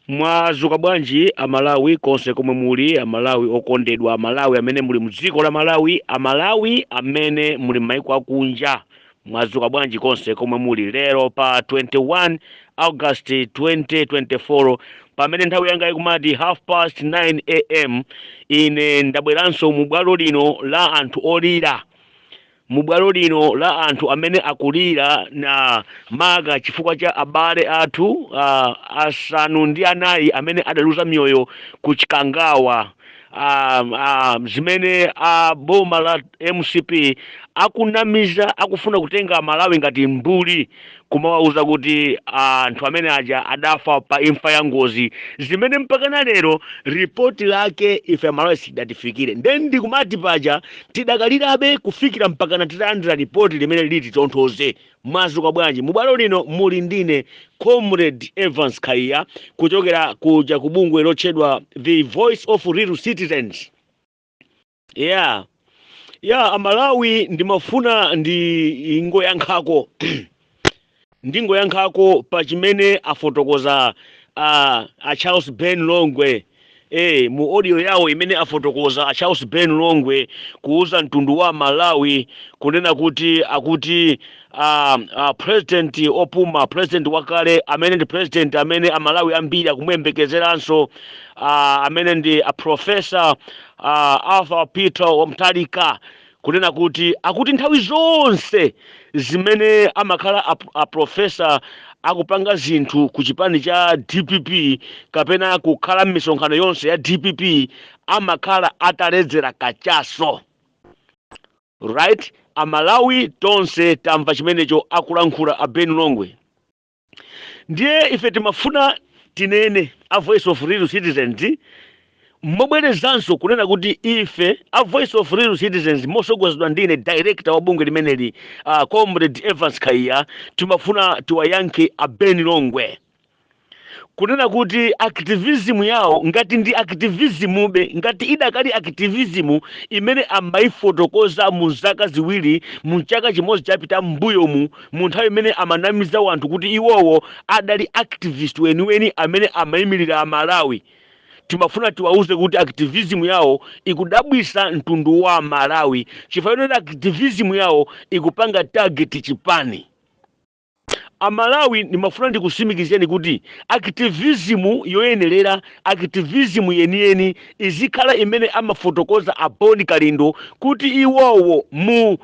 Mwazuka bwanji Amalawi konse komwe muli, Amalawi okondedwa, Amalawi amene muli mdziko la Malawi, Amalawi amene muli m'maiko akunja? Mwazuka bwanji konse komwe muli lero pa 21 August 2024, pamene nthawi yanga ikumati half past 9 am? Ine ndabweranso mu bwalo lino la anthu olira, mu bwalo lino la anthu amene akulira na maka chifukwa cha abale athu 94 amene adaluza miyoyo ku Chikangawa, zimene boma la MCP akunamiza, akufuna kutenga Malawi ngati mbuli, kumawauza kuti anthu amene aja adafa pa imfa ya ngozi, zimene mpakana lero ripoti lake ife Amalawi sidatifikire. Then ndikumati paja tidakalirabe kufikira mpakana titalandira ripoti limene liti tonthoze. Mwazuka bwanji? Mubwalo lino muli ndine Comrade Evans Khaiya, kuchokera kuja ku bungwe lotchedwa The Voice of Real Citizens. Yeah, Amalawi, ndimafuna ndi ingoyankhako pa chimene afotokoza a Charles Ben Longwe mu audio yawo imene afotokoza a Charles Ben Longwe kuuza mtundu wa Malawi kunena kuti akuti president opuma, president wakale amene ndi president amene Amalawi ambiri akumuyembekezeranso, amene ndi a Professor Arthur Peter Mutharika, kunena kuti akuti nthawi zonse zimene amakhala a professor akupanga zinthu ku chipani cha DPP kapena kukhala m'misonkhano yonse ya DPP, amakhala ataledzera kachaso, right? Amalawi tonse tamva chimenecho akulankhula a Ben Longwe. Ndiye ife timafuna tinene, a Voice of Real Citizens, mobwerezanso kunena kuti ife a Voice of Real Citizens, mosogozedwa ndine director wa bungwe limeneli, Comrade Evans Khaiya, timafuna tiwayankhe a Ben Longwe kunena kuti activism yawo, ngati ndi activism be, ngati idakali activism imene amayifotokoza mu zaka 2, mu chaka chimodzi chapita m'mbuyomu, mu nthawi imene amanamiza wanthu kuti iwowo adali activist weniweni amene amayimirira Amalawi, timafuna tiwauze kuti activism yawo ikudabwisa mtundu wa Malawi, chifukwa chonena activism yawo ikupanga target chipani. Amalawi, ndimafuna ndikusimikizeni kuti activism yoyenerera, activism yeniyeni, izikhala imene amafotokoza a Bon Kalindo kuti iwowo mu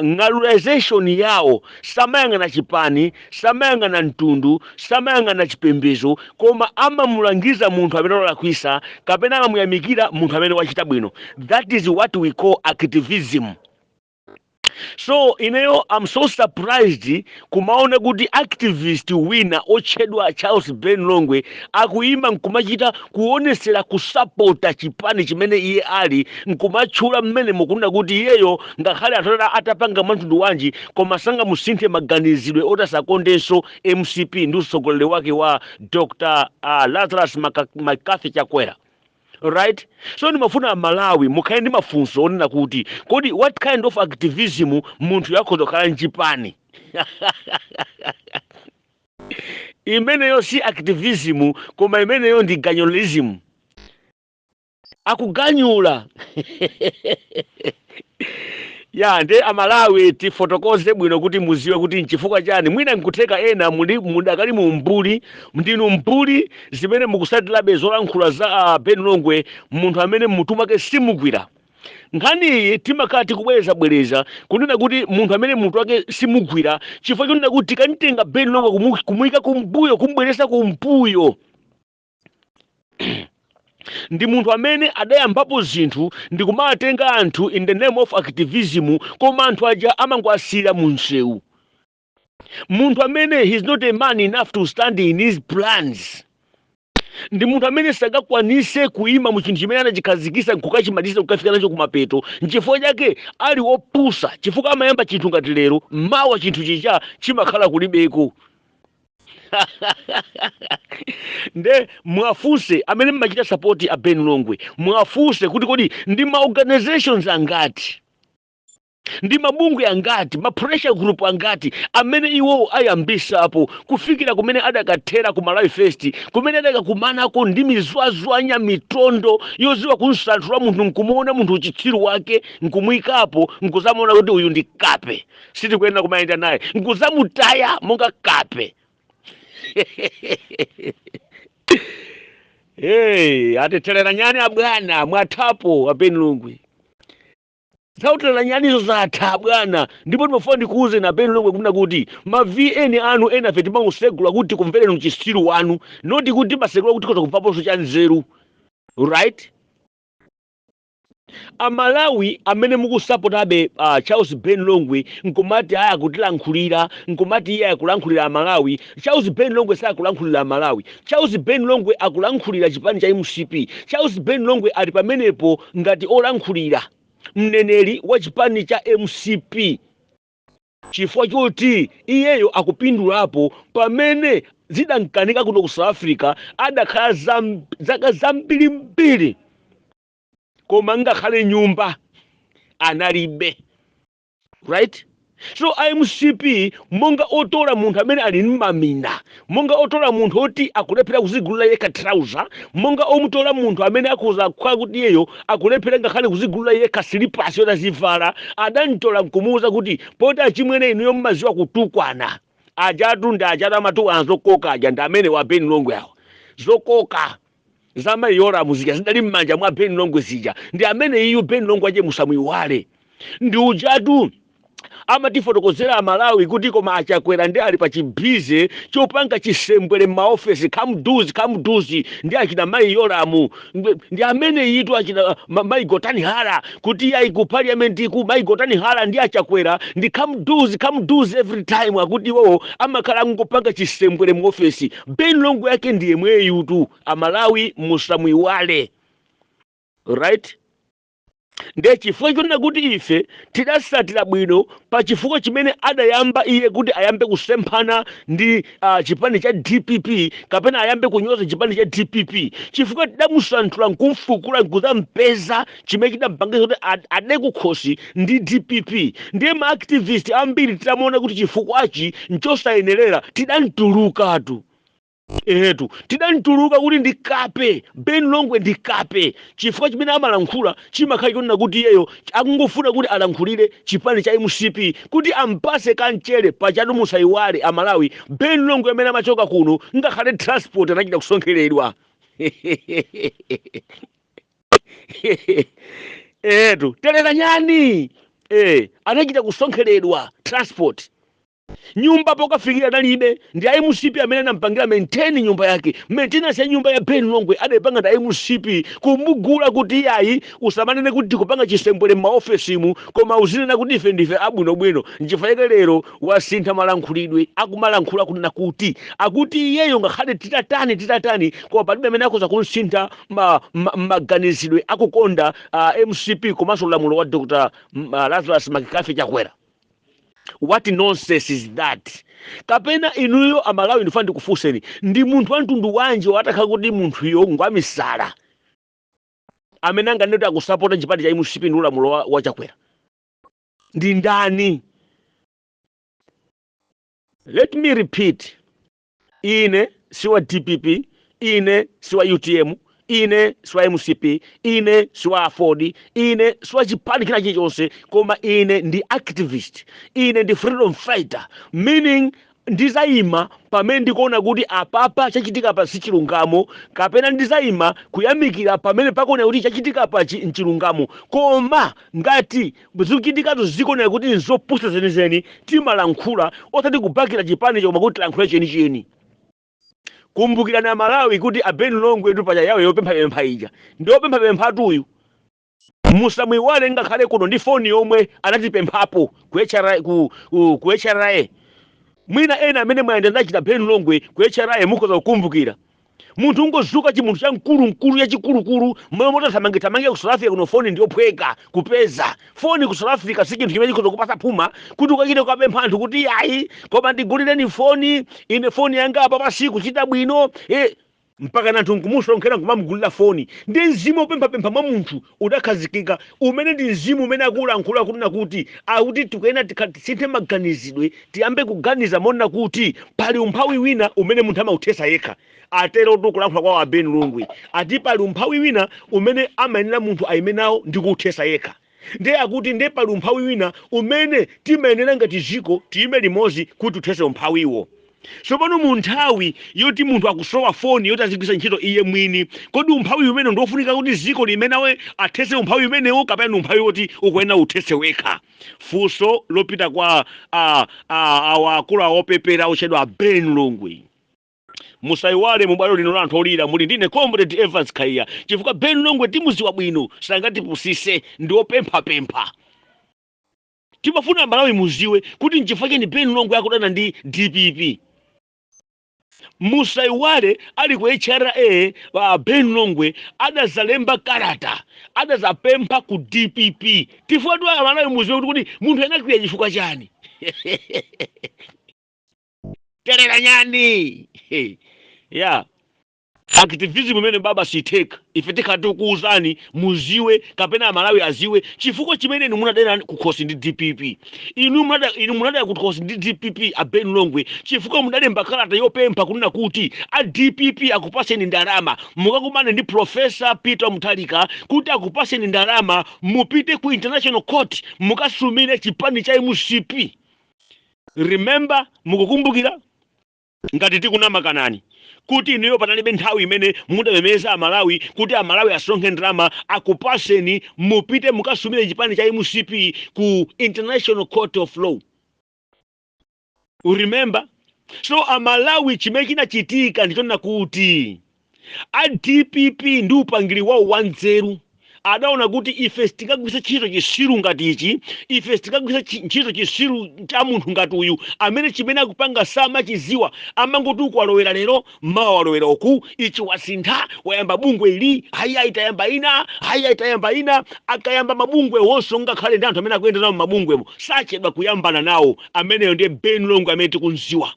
ng'alulization yawo samayang'ana chipani, samayang'ana mtundu, samayang'ana chipembedzo, koma amamulangiza munthu amene walakwisa kapena amamuyamikira munthu amene wachita bwino. That is what we call activism. So ineyo I'm so surprised kumaona kuti activist wina otchedwa Charles Ben Longwe akuyima nkumachita kuonesera kusapota chipani chimene iye ali, nkumatchula mmene mukunena kuti iyeyo ngakhale anthu atapanga mwamtundu wanji, koma sangamusinthe maganizidwe oti asakondenso MCP ndi utsogoleri wake wa Dr Lazarus McCarthy Chakwera, right? So ndimafuna Malawi mukhale ndi mafunso onena kuti kodi what kind of activism munthu yakhoza kukhala mchipani? Imeneyo si activism, koma imeneyo ndi ganyulism, akuganyula ya. Nde Amalawi, tifotokoze bwino kuti muziwe kuti nchifukwa chani mwina nkutheka ena muli mudakali mu mbuli, ndinu mbuli zimene mukusatirabe zolankhula za Ben Longwe, munthu amene mutu mwake simugwira. Nkhaniyi timakhala tikubwerezabwereza kunena kuti munthu amene mutu wake simugwira, chifukwa chonena kuti tikamtenga Ben Longwe kumuyika kumbuyo, kumbweresa kumbuyo, ndi munthu amene adayambapo zinthu ndikumatenga anthu in the name of activism, koma anthu aja amangowasiyira mu msewu. Munthu amene he is not a man enough to stand in his plans, ndi munthu amene sangakwanise kuyima mu chinthu chimene anachikhazikisa nkukachimaliza, kukafika nacho kumapeto. Nchifukwa chake ali wopusa, chifukwa amayamba chinthu ngati lero, mawa chinthu chicha chimakhala kulibeko. Nde mwafunse amene mmachita support a Ben Longwe, mwafunse kuti kodi ndi ma organizations angati Ndi mabungwe angati, ma pressure group angati amene iwowo ayambisapo kufikira kumene adakathera ku Malawi First, kumene adakakumanako ndi mizwazwanya mitondo yoziwa kunsanthula munthu, nkumuona munthu uchitsiru wake, nkumuyikapo, nkuzamuona kuti uyu ndi kape, sitikuyenera kumayenda naye, nkuzamutaya monga kape? Hey, atithelera nyani abwana, mwathapo a Ben Longwe. Zautelera nyanizo zatha bwana. Ndipo ndimafuna ndikuwuzeni a Ben Longwe kunena kuti ma VN anu enafe timangosegula kuti kumvereni uchisiru wanu, not kuti timasegula kuti tikhoza kumvaponso cha nzeru, right? Amalawi amene mukusapotabe Charles Ben Longwe nkumati aya akutilankhulira, nkumati iye akulankhulira Amalawi, Charles Ben Longwe sakulankhulira Amalawi. Charles Ben Longwe akulankhulira chipani cha MCP. Charles Ben Longwe ali pamenepo ngati olankhulira, mneneri wa chipani cha MCP, chifukwa choti iyeyo akupindulapo pamene zidamkanika kuno ku South Africa. Adakhala zaka zambirimbiri koma ngakhale nyumba analibe, right? So MCP monga otola munthu amene ali mmamina, monga otola munthu oti akulephera kuzigulira yekha trouser, monga omutola munthu amene akhoza kukhala kuti iyeyo akulephera ngakhale kuzigulira yekha silipasi yoti azivala, adamtola nkumuwuza kuti poti achimwene inuyo mmaziwa kutukwana, ajatu ndi ajatu amatukwana zokoka aja, ndi amene wa Ben Longwe awa, zokoka za mayi Yoramu zija zidali m'manja mwa Ben Longwe zija, ndi amene iyu Ben Longwe aje, musamuiwale. Ndi ujatu amatifotokozera Amalawi kuti koma achakwera ndi ali pa chibize chopanga chisembwere m'maofesi, kamduzi kamduzi ndi achina mayi Yoramu, ndi amene yitu achina mayi Gotani Hara, kuti iyayi ku parliament ku mayi Gotani Hara ndi achakwera ndi kamduzi kamduzi every time, akuti iwowo amakhala angopanga chisembwere mu ofesi. Ben Longwe yake ndi yemweyutu, Amalawi musamuiwale, right? Ndiye chifukwa chonena kuti ife tidasatira bwino pa chifukwa chimene adayamba iye kuti ayambe kusemphana ndi chipani cha DPP kapena ayambe kunyoza chipani cha DPP, chifukwa tidamusanthula nkumfukula nkuzampeza chimene chidampangisa kuti ade kukhosi ndi DPP. Ndiye ma activist ambiri titamuona kuti chifukwachi nchosayenerera, tidamtulukatu. Ehetu, tidamtuluka kuti ndi kape. Ben Longwe ndi kape chifukwa chimene amalankhula chimakhala chonena kuti iyeyo akungofuna kuti alankhulire chipani cha MCP kuti ampase kamchere pachatu. Musayiwale Amalawi, Ben Longwe amene amachoka kuno ngakhale transport anachita kusonkheredwa. Ehetu, telera nyani, anachita kusonkheredwa transport. Nyumba pokafikira analibe, ndi a MCP amene anampangira maintain nyumba yake. Maintenance ya nyumba ya Ben Longwe adayipanga ndi a MCP, kumugula kuti iyayi, usamanene kuti tikupanga chisembwere m'maofesimu, koma uzinena kuti ife ndife abwinobwino. Nchifukwa chake lero wasintha malankhulidwe, akumalankhula kunena kuti akuti iyeyo ngakhale titatani titatani, koma palibe amene akhoza kumsintha maganizidwe akukonda MCP komanso ulamuliro wa Dr Lazarus McCarthy Chakwera. What nonsense is that? Kapena inuyo Amalawi, ndifuna ndikufunseni, ndi munthu wa mtundu wanji watakhala kuti munthuyo ngwamisala amene anganene kuti akusapota chipani cha MCP ndi ulamuliro wa Chakwera? Ndi ndani? Let me repeat, ine si wa DPP, ine si wa UTM, ine si wa MCP, ine si wa AFORD, ine si wa chipani china chilichonse, koma ine ndi activist, ine ndi freedom fighter, meaning ndizayima pamene ndikuona kuti apapa chachitika pa si chilungamo, kapena ndizayima kuyamikira pamene pakuoneka kuti chachitika pa nchilungamo. Koma ngati zikuchitikazo zikuoneka kuti nzopusa zenizeni, timalankhula, osati kubakira chipani, koma kuti tilankhule chenicheni. Kumbukirani Amalawi kuti a Ben Longwe tu paja yawo yopemphapempha ija ndi opemphapemphatuyu, musamuiwale. Ngakhale kuno ndi foni yomwe anatipemphapo ku HRA, ku HRA. Mwina ena amene mwayenda ndachita Ben Longwe ku HRA mukhoza kukumbukira. Munthu ungozuka chimunthu cha mkulumkulu chachikulukulu, momwe motathamangithamange ku South Africa kuno foni ndiyophweka kupeza. Foni ku South Africa si chinthu chimene chikhoza kupasa phuma kuti ukachite kukapempha anthu kuti ayi, koma ndigulireni foni, ine foni yanga apa pasi kuchita bwino. Mpaka anthu nkumusonkhera, nkumamugulira foni. Ndi mzimu wopemphapempha mwa munthu udakhazikika, umene ndi mzimu umene akulankhula kunena kuti akuti tikuyena tisinthe maganizidwe, tiyambe kuganiza monena kuti pali umphawi wina umene munthu amauthesa yekha. Atero tu kulankhula kwa a Ben Longwe, ati pali umphawi wina umene amayenera munthu ayime nawo ndi kuuthesa yekha. Ndiye akuti ndiye pali umphawi wina umene timayenera ngati ziko tiyime limodzi kuti uthese umphawiwo. Tsopano mu nthawi yoti munthu akusowa foni yoti azigwiritsa ntchito iye mwini, kodi umphawi umene ndiofunika kuti ziko limene athese umphawi umenewo, kapena ndi umphawi woti ukuyenera uthese wekha? Funso lopita kwa awa akulu awopepera otchedwa Ben Longwe. Musayiwale, mu bwalo lino la anthu olira muli ndine Comrade Evans Khaiya, chifukwa Ben Longwe timuziwa bwino, sangatipusise, ndi opemphapempha. Timafuna Malawi muziwe kuti nchifukwa chani Ben Longwe akudana ndi DPP. Musayiwale, ali ku HRA Ben Longwe adazalemba kalata, adazapempha ku DPP. Tifuna tu Amalawi muziwe kuti munthu anakwiya chifukwa chani. Terera nyani ya activism imene baba sitheka. Ife tikhala tikukuwuzani muziwe, kapena Amalawi aziwe chifukwa chimene inu munadera kukhosi ndi DPP. Inu munadera kukhosi ndi DPP, a Ben Longwe, chifukwa mudalemba kalata yopempha kunena kuti a DPP akupaseni ndalama mukakumane ndi Professor Peter Mutharika, kuti akupaseni ndalama mupite ku International Court mukasumire chipani cha MCP. Remember, mukukumbukira ngati tikunamakanani kuti inuyo panalibe nthawi imene mudamemeza Amalawi kuti Amalawi asonkhe ndalama akupaseni mupite mukasumire chipani cha MCP ku International Court of Law? Remember? So Amalawi, chimene chinachitika ndichonena kuti a DPP ndi upangiri wawo wanzeru adaona kuti ife sitingagwiritse ntchito chisiru ngati ichi, ife sitingagwiritse ntchito chisiru cha munthu ngati uyu amene chimene akupanga samachiziwa, amangoti uku walowera lero, mawa walowera uku, ichi wasintha, wayamba bungwe ili, hayi itayamba ina, hayi itayamba ina. Akayamba mabungwe wonse, ngakhale ndi anthu amene akuyenda nawo mabungwemo, sachedwa kuyambana nawo. Ameneyo ndiye Ben Longwe amene tikunziwa.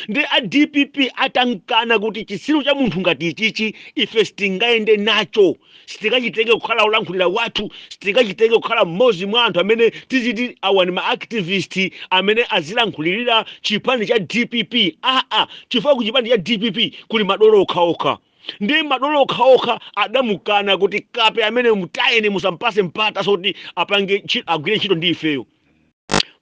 Ndi a DPP atankana kuti chitsiru cha munthu ngati ichichi ife sitingayende nacho, sitingachitenge kukhala olankhulira wathu, sitingachitenge kukhala mmodzi mwa anthu amene tiziti awa ni maactivist amene azilankhulirira chipani cha DPP, aa, chifukwa ku chipani cha DPP kuli madolo okhaokha. Ndi madolo okhaokha adamukana kuti kape amene mutayeni, musampase mpata soti apange agwire ntchito ndi ifeyo.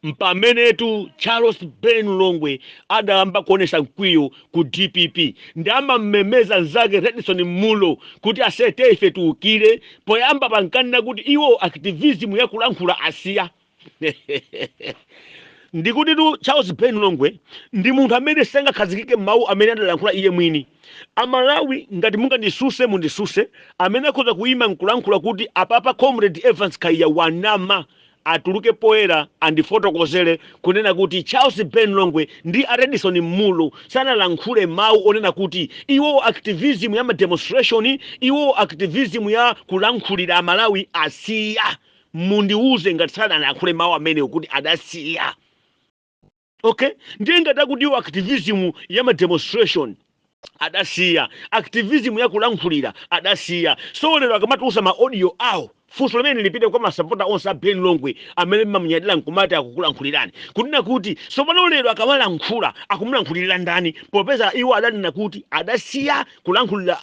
Mpamenetu Charles Ben Longwe adayamba kuonesa mkwiyo ku DPP, ndi amammemeza mnzake Redson Mulo kuti asete ife tiukire. Poyamba pankanena kuti iwo activism yakulankhula asiya. Ndikuti tu Charles Ben Longwe ndi munthu amene sangakhazikike mawu amene adalankhula iye mwini. Amalawi, ngati mungandisuse, mundisuse. Amene akhoza kuyima nkulankhula kuti apapa Comrade Evans Khaiya wanama, atuluke poyera andifotokozere kunena kuti Charles Ben Longwe ndi a Redson Mulo sanalankhule mawu onena kuti iwo activism ya mademonstration, iwo activism ya kulankhulira Amalawi asiya. Mundiuze ngati sanalankhule mawu amenewo kuti adasiya. Okay, ndiye ngati akuti iwo activism ya mademonstration adasiya, activism ya kulankhulira adasiya, so lero akamatulusa ma audio awo, funso limene lipite kwa masapota onse a Ben Longwe amene mmamunyadira nkumati akukulankhulirani, kunena kuti sopano lero akamalankhula akumulankhulirira ndani, popeza iwo adanena kuti adasiya kulankhulira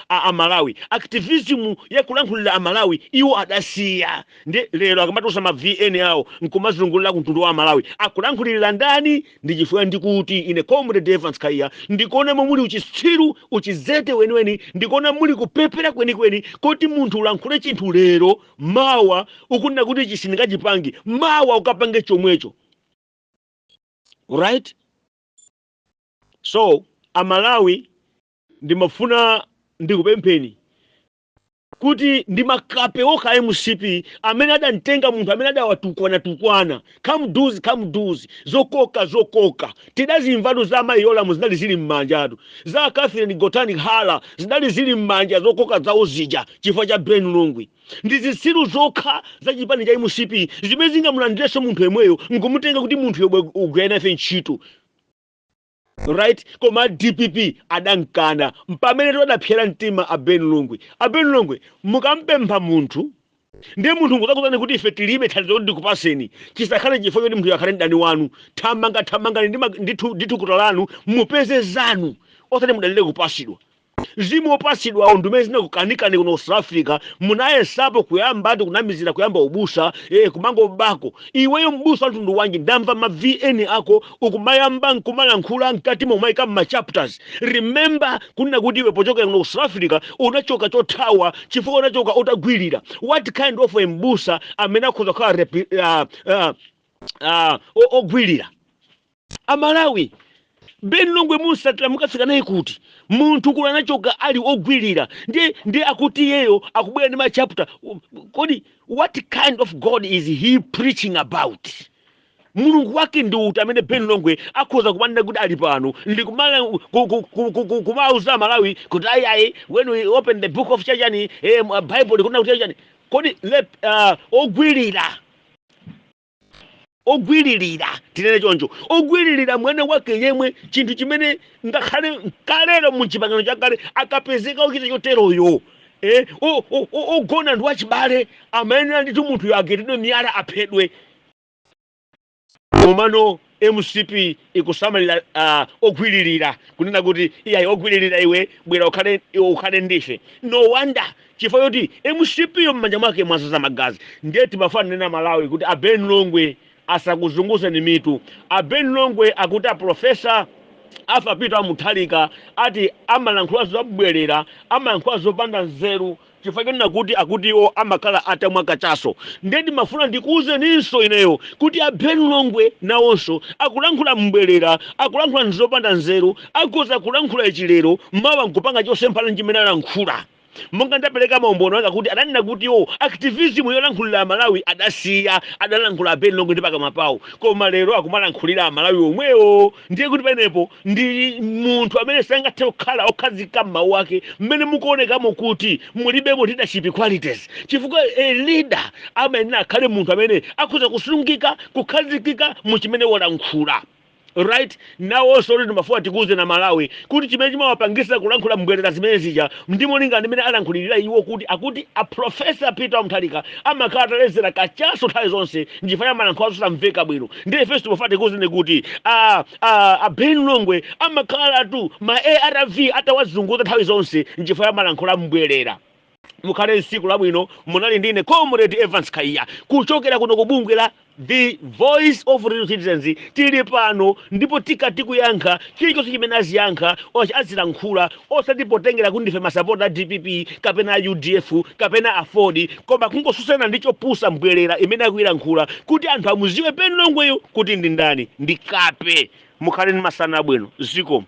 Amalawi, activism ya kulankhulira Amalawi iwo adasiya? Ndi lero akamatulusa ma VN awo nkumazungulira ku mtundu wa Amalawi, akulankhulirira ndani? Ndi chifukwa ndikuti ine Comrade Evans Khaiya ndikuonamo muli uchitsiru, uchizete weniweni, ndikuona muli kupepera kwenikweni kuti munthu ulankhule chinthu lero, mawa ukunena kuti ichi sindingachipange, mawa ukapange chomwecho, right? So Amalawi, ndimafuna ndikupempheni kuti ndi makape okha MCP amene adamtenga munthu amene adawatukwana-tukwana, kamduzi kamduzi, zokoka zokoka tidazimvatu za amayi Yolamu zinali zili m'manjatu, za Catherine Gotani Hala zinali zili m'manja, zokoka zawo zija chifukwa cha Ben Longwe. Ndi zitsiru zokha za chipani cha MCP zimene zingamulandirenso munthu yemweyo nkumutenga kuti munthu yomwe ugwira nafe ntchito. Right? Koma DPP adankana. Mpamene adapsera mtima a Ben Longwe. A Ben Longwe, mukampempha munthu, ndiye munthu ngudzakuuzani kuti ife tilibe thandizo kuti ndikupaseni, chisakhale chifukwa choti munthu akhale mdani wanu. Thamanga, thamangani ndi thukuta lanu, mupeze zanu, osati mudalire kupasidwa. Mzimu wopasidwawo ndumene zinakukanikani kuno South Africa. Munayesapo kuyamba ati kunamizira kuyamba ubusa, kumangobako. Iweyo mbusa mtundu wanji? Ndamva ma VN ako ukumayamba nkumalankhula mkati momayika ma chapters. Remember kunena kuti iwe pochokera kuno ku South Africa unachoka chothawa, chifukwa unachoka utagwirira. What kind of a mbusa amene akhoza kukhala ogwirira? Amalawi, Ben Longwe munsatira mukafika naye kuti munthu kula anachoka ali ogwirira, ndiye akuti iyeyo akubwera ndi machapter. Kodi what kind of God is he preaching about? Mulungu wake ndi uti amene Ben Longwe akhoza kumanena kuti ali pano ndi kumauza Malawi kuti ayi, ayi, when we open the book of chachani, Bible kuna kuti chachani? Kodi ogwirira, ogwiririra, tinene choncho, ogwiririra mwana wake yemwe, chinthu chimene ngakhale kalero mu chipangano chakale akapezeka ochita choteroyo, ogona ndi wachibale, amayenera ndithu munthuyo agetedwe miyala, aphedwe. Komano MCP ikusamalira ogwiririra, kunena kuti iyayi, ogwiririra iwe, bwera ukhale, iwe ukhale ndife. No wonder, chifukwa choti MCP yo m'manja mwake mwazaza magazi. Ndiye timafanira Malawi kuti a Ben Longwe asakuzunguzeni mitu. A Ben Longwe akuti a Professor Arthur Peter Mutharika ati amalankhula zobwerera, amalankhula zopanda nzeru, chifukwa chonena kuti akuti iwo amakhala atamwa kachaso. Ndiye ndimafuna ndikuwuzeninso ineyo kuti a Ben Longwe nawonso akulankhula mbwerera, akulankhula nzopanda nzeru. Akhoza kulankhula ichi lero, mawa nkupanga chosemphana chimene alankhula. Monga ndapereka maumboni anga kuti adanena kuti iwo activism yolankhulira Amalawi adasiya, adalankhula a Ben Longwe ndi pakamwa pawo, koma lero akumalankhulira Amalawi omwewo. Ndiye kuti penepo ndi munthu amene sangathe kukhala okhazika m'mawu ake, mmene mukuonekamo kuti mulibemo leadership qualities, chifukwa a leader amayenera akhale munthu amene akhoza kusungika, kukhazikika mu chimene walankhula. Right? Nawonso kuti ndimafuna tikuuze na Malawi kuti chimene chimawapangisa kulankhula mbwerera zimene zija ndi molinga ndimene alankhulirira iwo, kuti akuti a Professor Peter Mutharika amakhala atalezera kachaso nthawi zonse, nchifukwa amalankhula zosamveka bwino. Ndiye ifenso timafuna tikuuzeni kuti a Ben Longwe amakhala tu ma ARV atawazunguza nthawi zonse, nchifukwa amalankhula mbwerera. Mukhale tsiku labwino. Munali ndine Comrade Evans Kaiya kuchokera kuno ku bungwe la The Voice of Real Citizens. Tili pano ndipo tikati kuyankha chilichonse chimene aziyankha, azilankhula, osati potengera kuti ndife masapota a DPP kapena a UDF kapena AFORD, koma kungosusana ndi chopusa, mbwerera imene akuyilankhula, kuti anthu amuziwe Ben Longweyo kuti ndi ndani, ndi kape. Mukhale ndi masana abwino. Zikomo.